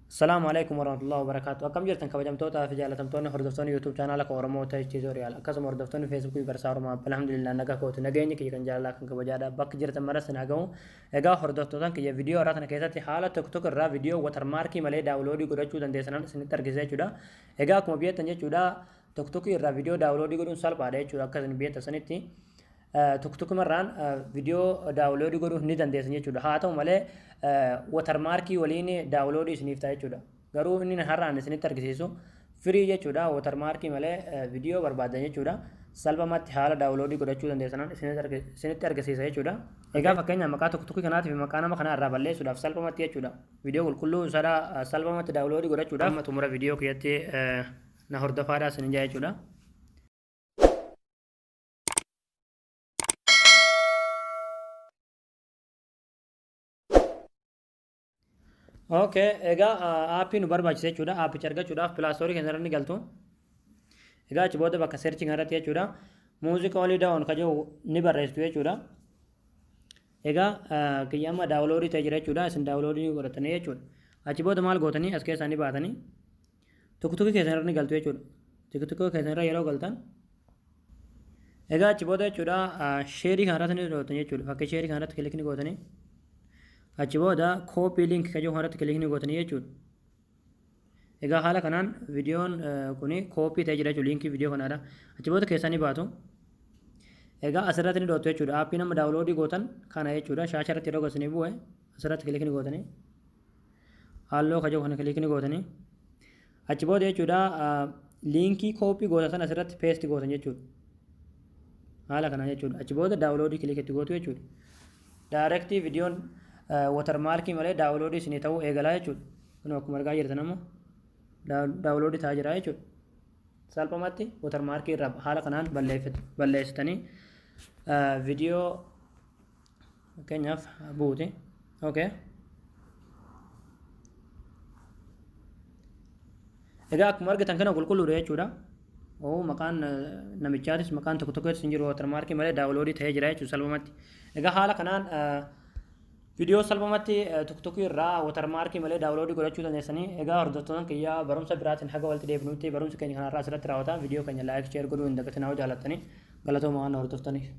Assalaamu alaikum warahmatullahi wabarakatuh. Akkam jirtan kabajamtootaa fi jaalatamtoonni hordoftoonni YouTube chaanaala koo Oromoo Tech Tutorial, akkasuma hordoftoonni Facebookii Barsaa Oromoo. Alhamdulillah, nagaa kooti, nageenyi kiyya kan jaalalaa kan kabajaadha bakka jirtan maras naa gahu. Egaa hordoftootaan kiyya, viidiyoo irraa kana keessatti haala TikTok irraa viidiyoo watermarkii malee downloadii godhachuu dandeessanan isinitti argisiisa jechuudha. Egaa akkuma beektan jechuudha, TikTok irraa viidiyoo downloadii godhuun salphaadha jechuudha. Akka isin beektan sanitti TikTokumarraan viidiyoo downloadii godhuu ni dandeessan jechuudha. Haa ta'u malee, watermarkii waliin downloadii isiniif ta'a jechuudha. Garuu inni har'aan isinitti argisiisu free jechuudha. Watermarkii malee viidiyoo barbaadan jechuudha. Salphumatti haala downloadii godhachuu dandeessanan isinitti argisiisa jechuudha. Egaa fakkeenyaaf maqaa TikTokii kanaatii fi maqaa nama kanaa irraa balleessuudhaaf salphumatti jechuudha. Viidiyoo qulqulluu isaadhaa salphumatti downloadii godhachuudhaaf amma xumura viidiyoo kiyyatti na hordofaadhaa isinin jaa jechuudha. Okay, egaa aappii nu barbaachisa jechuudha. Aappicha argachuudhaaf Play Store keessa irra ni galtu. Egaa achi booda bakka searching irratti jechuudha, Music Only Down ka jedhu ni barreessitu jechuudha. Egaa kiyya amma downloadii ta'ee jira jechuudha. Isin downloadii ni godhatanii jechuudha. Achi booda maal gootanii? As keessaa ni baatanii TikTokii keessan irra ni galtu jechuudha. TikTokii keessan irra yeroo galtan, egaa achi booda jechuudha, shareii kana irratti ni gootan jechuudha. Fakkii shareii kana irratti click ni gootanii, achi booda copy link ka jedhu kana irratti click ni gootanii jechuudha. Egaa haala kanaan viidiyoon kuni copy ta'ee jira jechuudha, linkii viidiyoo kanaadha. Achi booda keessaa ni baatu. Egaa asirratti ni dhoottu jechuudha. Aappii nama downloadii gootan kana jechuudha. Shaasha irratti yeroo gasanii bu'e asirratti click ni gootanii. Halluu ka jedhu kana click ni gootanii. Achi booda jechuudha, linkii copy gootan sana asirratti paste gootan jechuudha. Haala kanaan jechuudha. Achi booda downloadii click itti gootu jechuudha. Directii viidiyoon watermarkii malee downloadii isinii ta'uu eegalaa jechuudha. Kun akkuma argaa jirtan amma downloadii ta'aa jira jechuudha. Salphumatti watermarkii irraa haala kanaan balleessitanii viidiyoo fakkeenyaaf buuti. Okay. Egaa akkuma argitan kana qulqulluudha jechuudha. Oo, maqaan namichaatis maqaan tokko tokko hin jiru, watermarkii malee downloadii ta'ee jira jechuudha salphumatti. Egaa haala kanaan viidiyoo salphumatti TikTokii irraa watermarkii malee downloadii godhachuu dandeessanii. Egaa hordoftoota kiyyaa, barumsa biraatiin haga walitti deebinutti barumsa keenya kanarraa asirratti raawwata. Viidiyoo keenya like, share godhuu hin dagatinaa jaalattanii. Galatooma waan hordoftaniif.